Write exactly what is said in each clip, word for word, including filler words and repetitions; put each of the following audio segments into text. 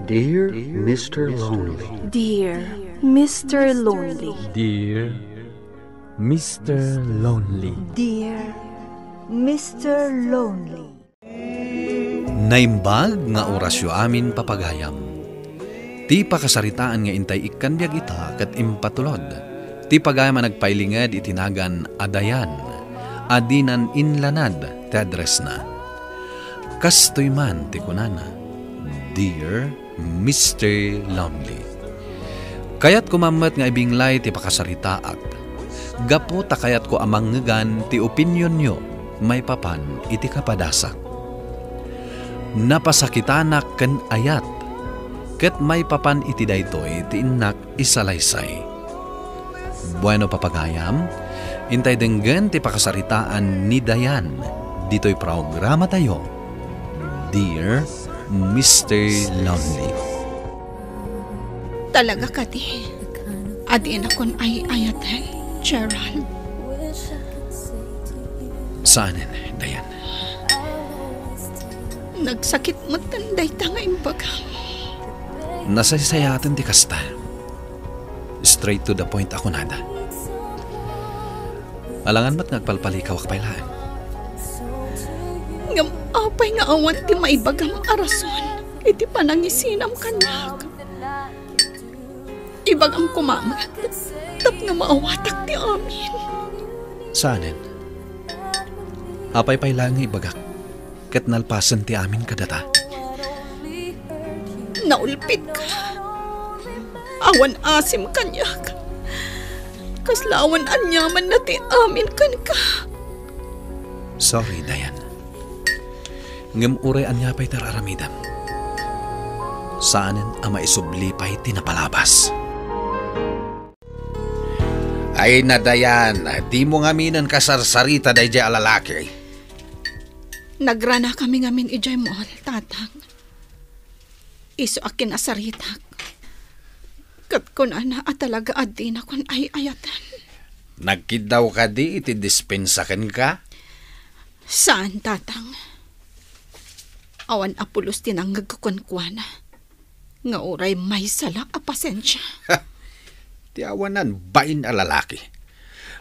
Dear Mister Lonely. Dear Mister Lonely. Dear Mister Lonely. Dear Mister Lonely. Naimbag nga orasyo amin, papagayam. Ti pakasaritaan nga intay ikkan biag ita ket impatulod. Ti pagayam a nagpailinged iti nagan a Dayan, a dinan inlanad ti addressna. Kastoy man ti kunana, "Dear Mister Lonely." Kayatko man met nga ibinglay ti pakasaritaak, gapu ta kayatko a mangngegan ti opinionyo maipapan iti kapadasak. Napasakitanak ken ayat, ket maipapan iti daytoy ti innak isalaysay. Bueno, papagayam, intay denggen ti pakasaritaan ni Dayan ditoy programatayo, Dear Mister Lonely. Talaga kadi a dinakon ay-ayaten, Gerald? Saanen, Dayan. Nagsakit met dayta nga imbagam. Nasaysayaten ti kasta. Straight to the point a kunada. Alangan met nga agpalpalikawak pay laeng. Ngem apay nga awan ti maibagam a rason iti panangisinam kaniak? Ibagam koma met tapno maawatak ti amin. Saanen. Apay pay laeng nga ibagak ket nalpasen ti amin kadata. Naulpitka. Awan asim kaniak. Kasla awan aniamanna ti amin kenka. Sorry, Dayan. Ngem uray ania pay ti ar-aramidem, saanen a maisubli pay ti napalabas. Ay, Dayan, dimo ngaminen kasarsarita daydiay a lalaki. Nagranakami ngamin idiay mall, Tatang. Isu a kinasaritak. Ket kunana a talaga a dinakon ay-ayaten. Nagkiddaw kadi iti dispensa kenka? Saan, Tatang. Awan a pulos ti nangngegko kenkuana nga uray maysa la a pasensia. Ti awanan bain a lalaki.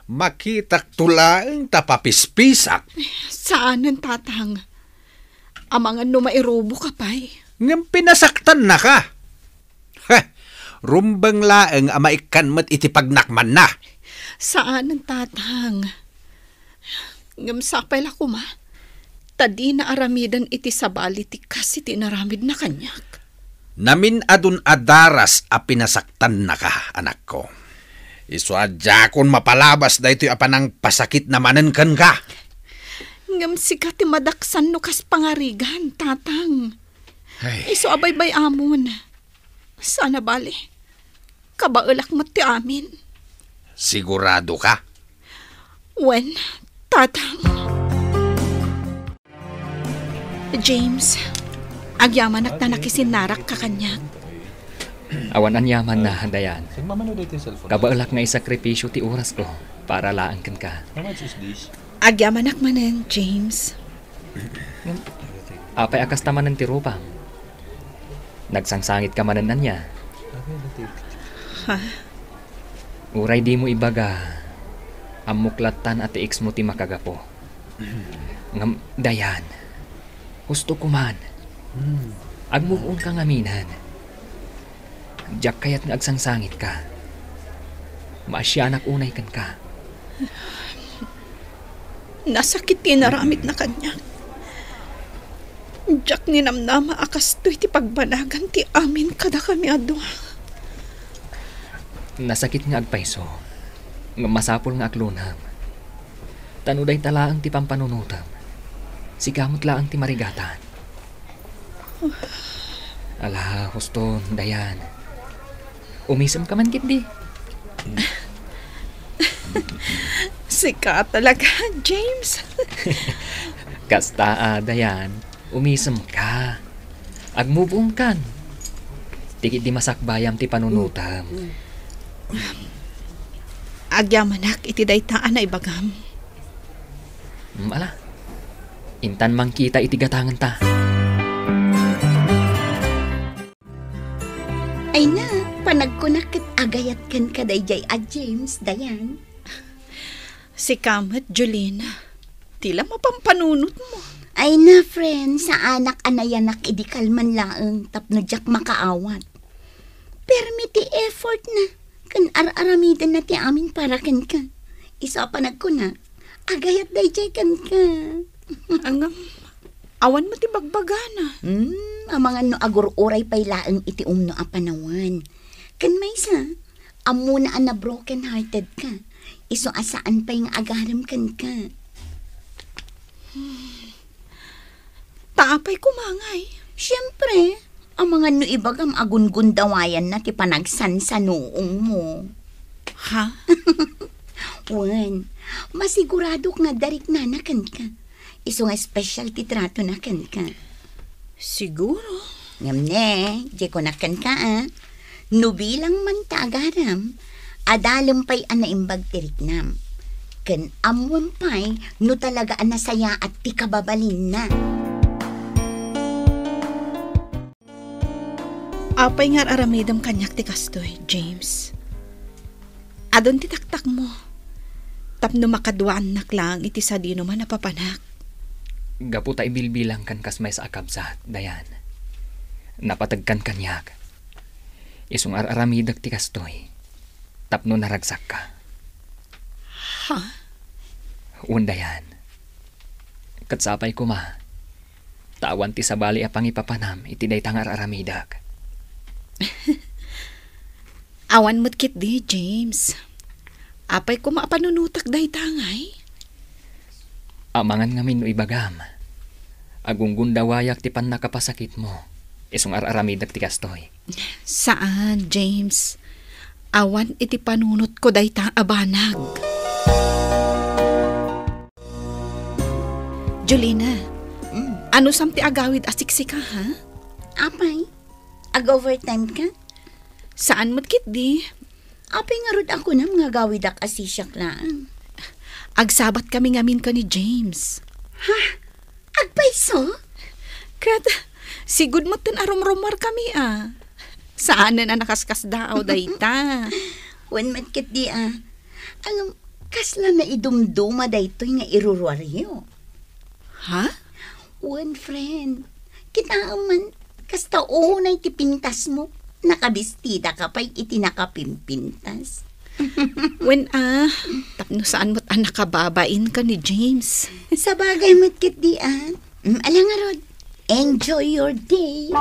Makitakto laeng ta papispisak. Saanen, Tatang. Amangan no mairuboka pay. Ngem pinasaktannaka. Heh, rumbeng laeng a maikkan met iti pagnakmanna. Saanen, Tatang. Ngem sapay la koma, ta dina aramiden iti sabali ti kas iti inaramidna kaniak. Namin-adun a daras a pinasaktannaka, anakko. Isu a diakon mapalabas daytoy a panangpasakitna manen kenka. Ngem sika ti madaksan no kas pangarigan, Tatang. Ay. Isu a baybay-amon. Saan a bale, kabaelak met ti amin. Sigurado ka? Wen, Tatang. James, agyamanak ta nakisinnarakka kaniak. Awan aniamanna, Dayan. Kabaelak nga isakripisio ti orasko para laeng kenka. Agyamanak manen, James. Apay a kasta manen ti rupam? Nagsangsangitka manen ania? Ha? Uray dimo ibaga, ammok lattan a ti ex mo ti makagapu. Ngem, Dayan, husto koman. Hmm. Agmove on ka ngaminen. Diak kayat nga agsangsangitka. Maasianak unay kenka. Nasakit ti inaramidna kaniak. Diak ninamnama a kastoy ti pagbanagan ti amin kadakami a dua. Nasakit nga agpayso, ngem masapul nga aglunam. Ta no dayta laeng ti pampanunotem, sika met laeng ti marigatan. Ala, huston, Dayan. Umisemka man ketdi. Sika talaga, James. Kasta a, Dayan, umisemka. Agmove on kan. Ti ketdi masakbayam ti panunotam. Agyamanak iti dayta a naibagam. Mm, ala. Intan mangkita iti gatangenta. Ay na, panagkunak ket agayat kenka daydiay a James, Dayan. Sika met, Jolina. Ti la mapampanunotmo. Ay na, friend, saanak a nayanak idi kalman laeng tapno diak makaawat. Permi ti effort na, ken ar-aramidenna ti amin para kenka. Isu a panagkunak, agayat daydiay kenka. Ngem, awan met ti bagbagana. Hmm, amangan no agur-uray pay laeng iti umno a panawen. Ken maysa, ammona a na-broken-hearted ka. Isu a saan pay nga agarem kenka. Ta apay koma ngay? Siempre, amangan no ibagam a gungundawayanna ti panagsansanuongmo. Ha? Wen, masiguradok nga dariknana kenka. Isu nga espesyal ti tratona kenka. Siguro. Ngem ne, diay kunak kenka, a. No bilang man ta agarem, adalem pay a naimbag ti riknam. Ken ammoem pay no talaga a nasayaat ti kababalinna. Apay nga ar-aramidem kaniak ti kastoy, James? Adun ti taktakmo. Tapno makaduaannak laeng iti sadinoman a papanak. Gapu ta ibilbilangkan kas maysa a kabsat, Dayan. Napateg kan kaniak. Isu nga ar-aramidek ti kastoy. Tapno naragsakka. Ha? Wen, Dayan. Ket sapay koma. Ta awan ti sabali a pangipapanam iti dayta nga ar-aramidek. Awan met ketdi, James. Apay koma a panunotak dayta ngay? Amangan ngamin no ibagam. Agunggundawayak ti pannakapasakitmo. Isu nga ar-aramidek ti kastoy. Saan, James. Awan iti panunotko dayta a banag. Jolina, mm, anusam ti agawid a siksika, ha? Apay, ag-overtime ka? Saan met ketdi? Apay ngarud a kunam nga agawidak a sisiak laeng? Agsabat kami ngamin ken ni James. Ha? Agpayso? Ket, sigud metten a rumrumuar kami, a. Saanen a nakaskasdaaw dayta. Wen met ketdi, a. Ngem, kasla naidumduma daytoy nga iruruaryo? Ha? Wen, friend. Kitaem man, kasta unay ti pintasmo. Nakabistida ka pay iti nakapimpintas. Wen, a, tapno saan met a nakababain ken ni James. Sabagay met ketdi, a. Mm, ala ngarud, enjoy your day.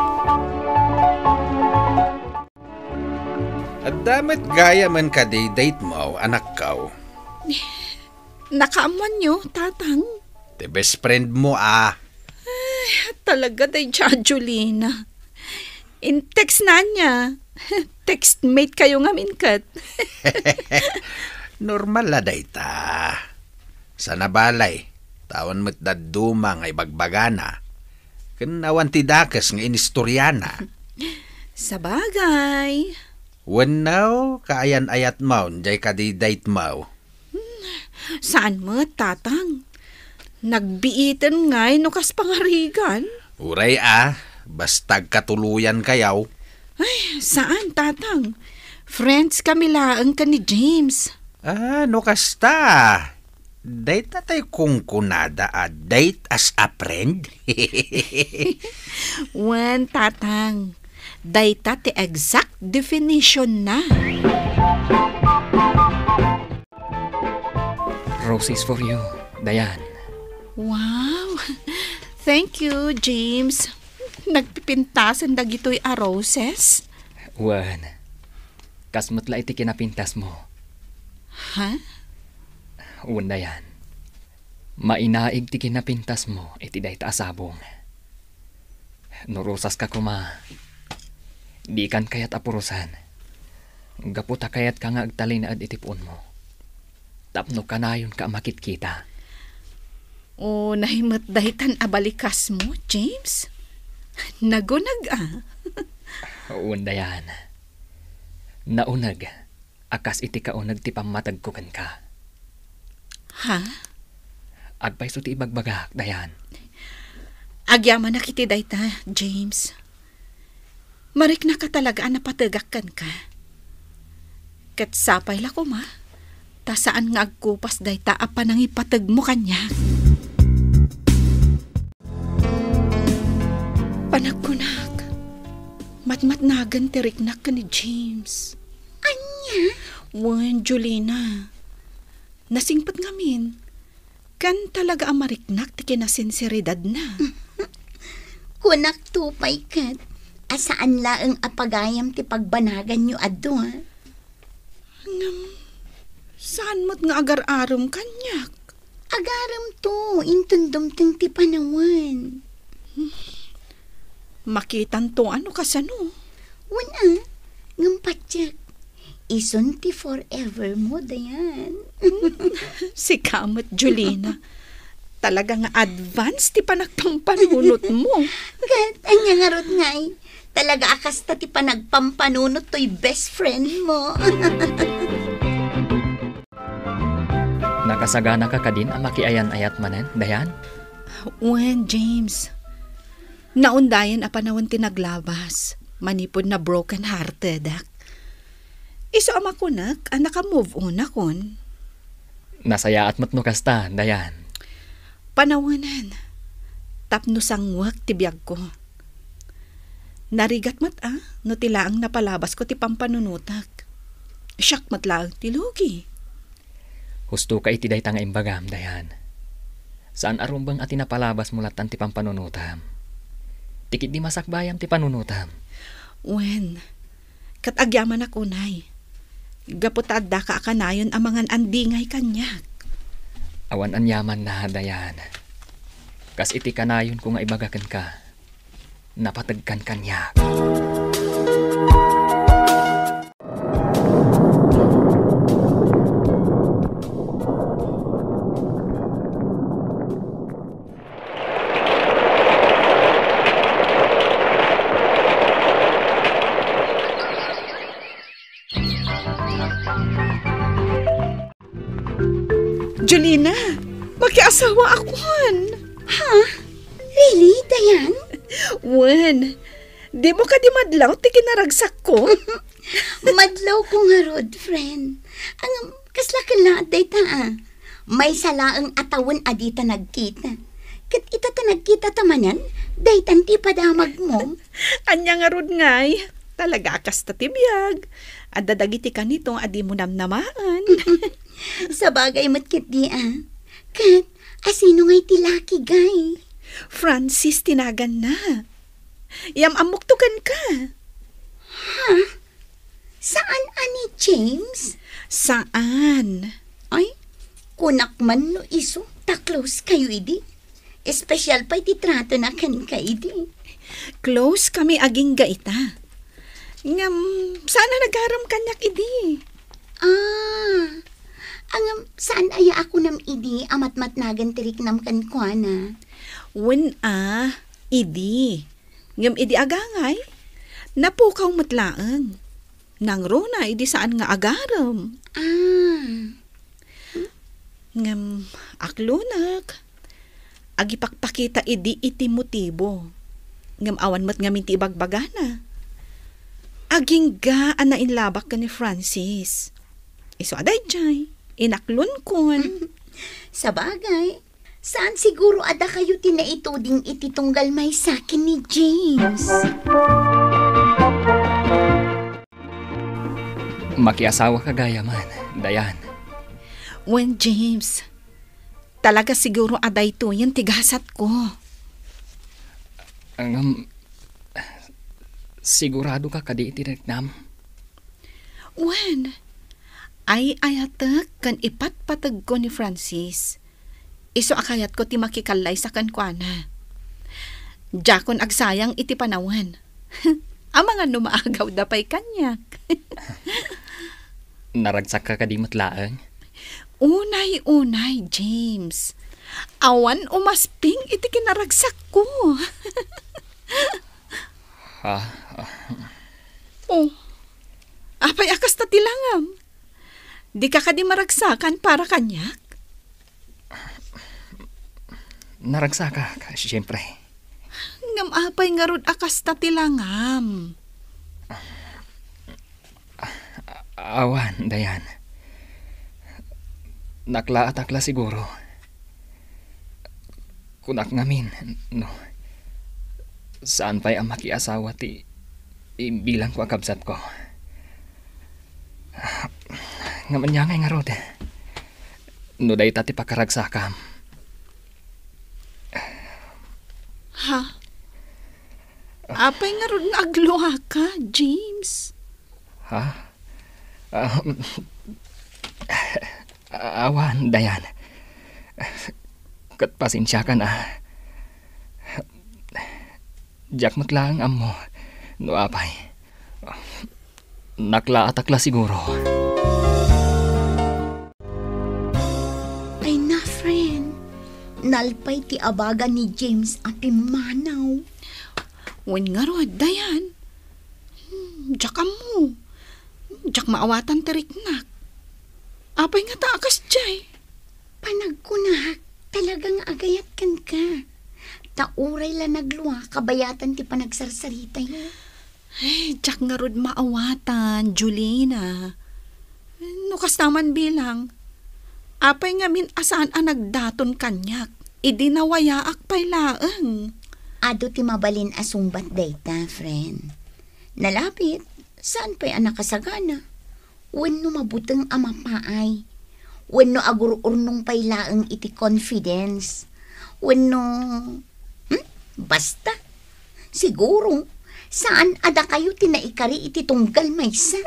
Adda met gayamen kadi date mo, anakko. Nakaammoanyo, Tatang? Ti best friend mo, a. Ay, talaga, dayta a Jolina. In-text na ania. Textmate kayo ngamin ket. Normal la dayta. Sana balay, ta awan met dadduma nga ibagbagana. Ken awan ti dakes nga inistoriana. Sabagay. Wenno, kaayan-ayatmo, jay kadi date mo. Hmm, saan met, Tatang? Nagbiiten ngay no kas pangarigan? Uray a, basta agkatuloyan kayo. Ay, saan, Tatang? Friends kami laeng ken ni James. Ah, no kasta. Dayta tay kunkunada a date as a friend? Wen, Tatang. Dayta ti exact definition na. Roses for you, Dayan. Wow! Thank you, James. Nagpipintasen dagitoy a roses? Wen, kas met la iti kinapintasmo. Ha? Wen, Dayan. Mainaig ti kinapintasmo iti dayta a sabong. No rosas ka koma, dikan kayat a purosen. Gapu ta kayatka nga agtalinaed iti puonmo. Tapno kanayonka a makitkita. Unay met daytan a balikasmo, James? Naguneg a. Wen, Dayan. Nauneg a kas iti kauneg ti pammategko kenka. Ha? Agpayso ti ibagbagak, Dayan. Agyamanak iti dayta, James. Mariknaka talaga a napategak kenka. Ket sapay la koma, ta saan nga agkupas dayta a panangipategmo kaniak. Panagkunak, matmatnagen ti riknak ken ni James. Ania? Wen, Jolina. Nasingpet ngamin. Ken talaga a mariknak ti kinasinseridadna. Kunak to pay ket, a saan laeng a pagayam ti pagbanaganyo a dua. Ngem, saan met nga agar-arem kaniak? Agarem to, inton dumteng ti panawen. Makitan to, ano kasano? Wen a, ngem patiek. Isun ti forever mo, Dayan. Sika met, Jolina. Talaga nga advance ti panagpampanunot mo. Ket, ania ngarud ngay? Talaga a kasta ti panagpampanunot toy best friend mo. Nakasaganaka kadin a makiayan-ayat manen, Dayan? Wen, James. Naundayen a panawen ti naglabas, manipud na broken-heartedak. Isu a makunak a naka-move on akon. Nasayaat met no kasta, Dayan. Panawenen, tapno sanguek ti biagko. Narigat met a, no ti laeng napalabasko ti pampanunotak. Siak met laeng ti lugi. Husto ka iti dayta nga imbagam, Dayan. Saan a rumbeng a ti napalabasmo lattan ti pampanunotam. Ti ketdi masakbayam ti panunotam. Wen, ket agyamanak unay. Gapu ta addaka a kanayon a mangan-andingay kaniak. Awan aniamanna, Dayan. Kas iti kanayonko nga ibaga kenka, napategkan kaniak. Jolina, makiasawaakon. Ha? Really, Dayan? Wen, dimo kadi madlaw ti kinaragsakko? Madlawko ngarud, friend. Ang, kasla ken laeng dayta, a. Maysa laeng a tawen a dita nagkita. Ket ita ta nagkitata manen, daytan ti padamagmo. Ania ngarud ngay? Talaga a kasta ti biag. Adda dagiti kanito a dimo namnamaen. Sabagay met ketdi, a. Ket, asino ngay ti laki, gay? Francis ti naganna. Yam-ammokto kenka. Ha? Saan a ni James? Saan. Ay, kunak man no isu, ta close kayo idi. Espesyal pay ti tratona kenka idi. Close kami agingga ita. Ngem, saan a nagaram kaniak idi. Ah, ngem saan aya a kunam idi a matmatnagan ti riknam kenkuana? Wen a, idi. Ngem idi agangay, napukaw met laeng. Nangruna idi saan nga agarem. Ah. Ngem aklonek, agipakpakita idi iti motibo. Ngem awan met ngamin ti ibagbagana. Agingga a nainlabak ken ni Francis. Isu a daydiay, inaklonkon. Sabagay, saan siguro a dakayo ti naituding iti tunggal maysa ken ni James. Makiasawaka gayam, Dayan. Wen, James, talaga siguro a daytoyen ti gasatko. Ngem, siguradoka kadi iti riknam? Wen, ay-ayatek ken ipatpategko ni Francis. Isu a kayatko ti makikallaysa kenkuana. Diakon agsayang iti panawen. Amangan no maagawda pay kaniak. Naragsakka kadi met laeng? Unay-unay, James. Awan umasping iti kinaragsakko. Ah, ah. Oh, apay a kasta ti langam? Dika kadi maragsakan para kaniak? Naragsakak, siyempre. Ngem apay ngarud a kasta ti langam? Awan, Dayan. Naklaatak la siguro. Kunak ngamin, no, saan pay a makiasawa ti imbilangko a kabsatko. Ngem ania ngay ngarud? No dayta ti pakaragsakam. Ha? Apay ngarud nga agluaka, James? Ha? Ah, awan, Dayan. Ket pasensiakan a. Diak met laeng ammo no apay. Naklaatak la siguro. Ay na, friend. Nalpay ti abaga ni James a pimmanaw. Wen ngarud, Dayan. Hmm, diak ammo. Diak maawatan ti riknak. Apay ngata a kasdiay? Panagkunak, talaga nga agayat kenka. Ta uray la naglua, kabayatan ti panagsarsaritayo. Ay, diak ngarud maawatan, Julina. No kasta man bilang, apay ngamin a saan a nagdaton kaniak? Idi nawayaak pay laeng. Adu ti mabalin a sungbat dayta, friend. Nalabit, saan pay a nakasagana? Wenno mabuteng a mapaay? Wenno agur-urnong pay laeng iti confidence? Wenno, hmm? Basta. Siguro, saan a dakayo ti naikari iti tunggal maysa?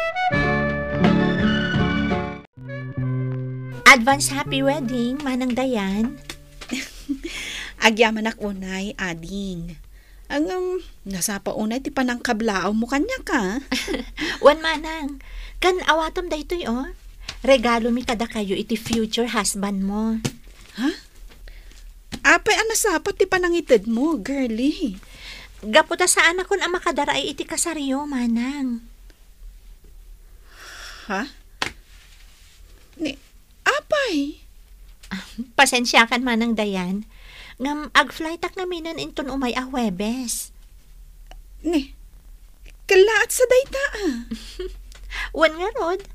Advance happy wedding, Manang Dayan. Agyamanak unay, ading. Ngem, nasapa unay ti panangkablaawmo kaniak, a? Wen, Manang, ken awatem daytoy, o. Regalomi kadakayo iti future husbandmo. Ha? Apay a nasapa ti panangitedmo, girlie? Gapu ta saanakon a makadaraay iti kasaryo, Manang. Ha? Ni, apay? Pasensiakan, Manang Dayan. Ngem agflightak ngaminen inton umay a Huwebes. Ni, kellaat sa dayta, a. Wen ngarud,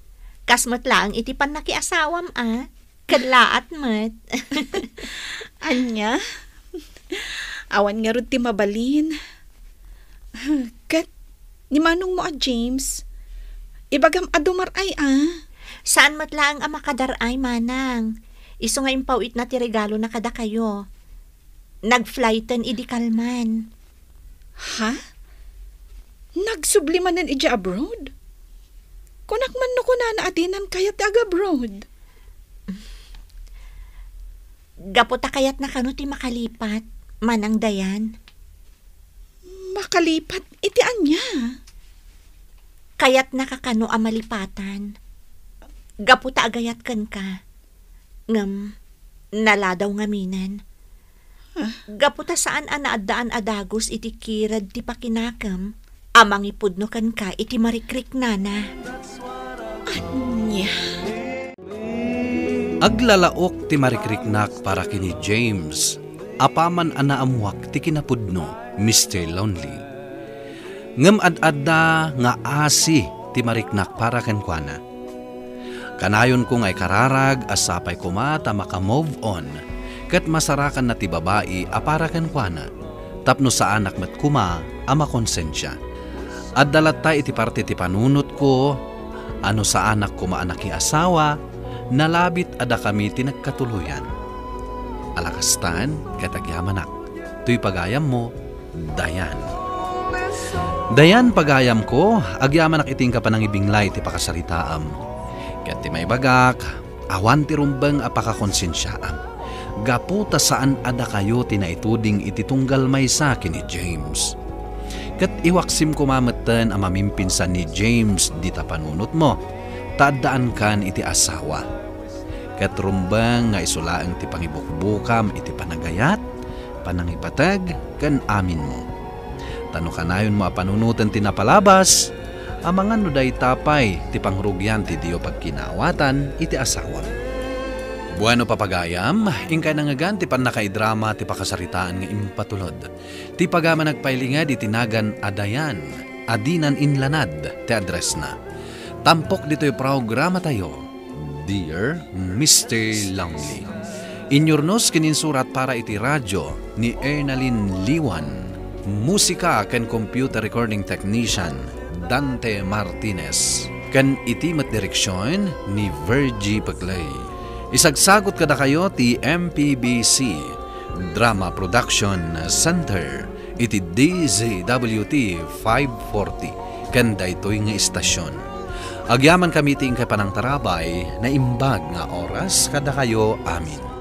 kas met laeng iti pannakiasawam, a. Kellaat met. Ania? Awan ngarud ti mabalin. Ket ni manongmo a James, ibagam a dumar-ay, a. Saan met laeng a makadar-ay, Manang. Isu nga impaw-itna ti regalona kadakayo. Nag-flighten idi kalman. Ha? Nagsubli manen idiay abroad? Kunak man no kunana a dinan kayat ti ag-abroad. Gapu ta kayatna kano ti makalipat, Manang Dayan. Makalipat iti ania? Kayatnaka kano a malipatan. Gapu ta agayat kenka. Ngem, naladaw ngaminen. Ah. Gapu ta saan a naaddaan a dagus iti kired ti pakinakem a mangipudno kenka iti marikriknana. Ania? Aglalaok ti marikriknak para ken ni James, apaman a naammuak ti kinapudno, Mister Lonely. Ngem ad-adda nga asi ti mariknak para kenkuana. Kanayonko nga ikararag a sapay koma ta maka-move on ket masarakanna ti babai a para kenkuana tapno saanak met koma a makonsensia. Adda latta iti parte ti panunotko a no saanak koma a nakiasawa, nalabit a dakami ti nagkatuloyan. Ala kastan ket agyamanak. Toy pagayammo, Dayan. Dayan, pagayamko, agyamanak iti inka panangibinglay ti pakasaritaam. Ket ti maibagak, awan ti rumbeng a pakakonsensiaam. Gapu ta saan a dakayo ti naituding iti tunggal maysa ken ni James. Ket iwaksim koma metten a mamimpinsan ni James dita panunotmo, ta addaankan iti asawa. Ket rumbeng nga isu laeng ti pangibukbukam iti panagayat, panangipateg, ken aminmo. Ta no kanayonmo a panunoten ti napalabas, amangan no dayta pay ti pangrugian ti diyo pagkinaawatan iti asawam. Bueno, papagayam, inkay nangngegan ti pannakaidrama ti pakasaritaan nga impatulod. Ti pagayam a nagpailinged iti nagan a Dayan, a dinan inlanad ti addressna. Tampok ditoy programatayo, Dear Mister Lonely. Inyurnos ken insurat para iti radio ni Ernalyn Liwan. Musika ken computer recording technician, Dante Martinez. Ken iti met direksion ni Virgie Peclay. Isagsagut kadakayo ti M P B C Drama Production Center iti D Z W T five forty ken daytoy nga istasyon. Agyamankami ti inkay panangtarabay, naimbag nga oras kadakayo amin.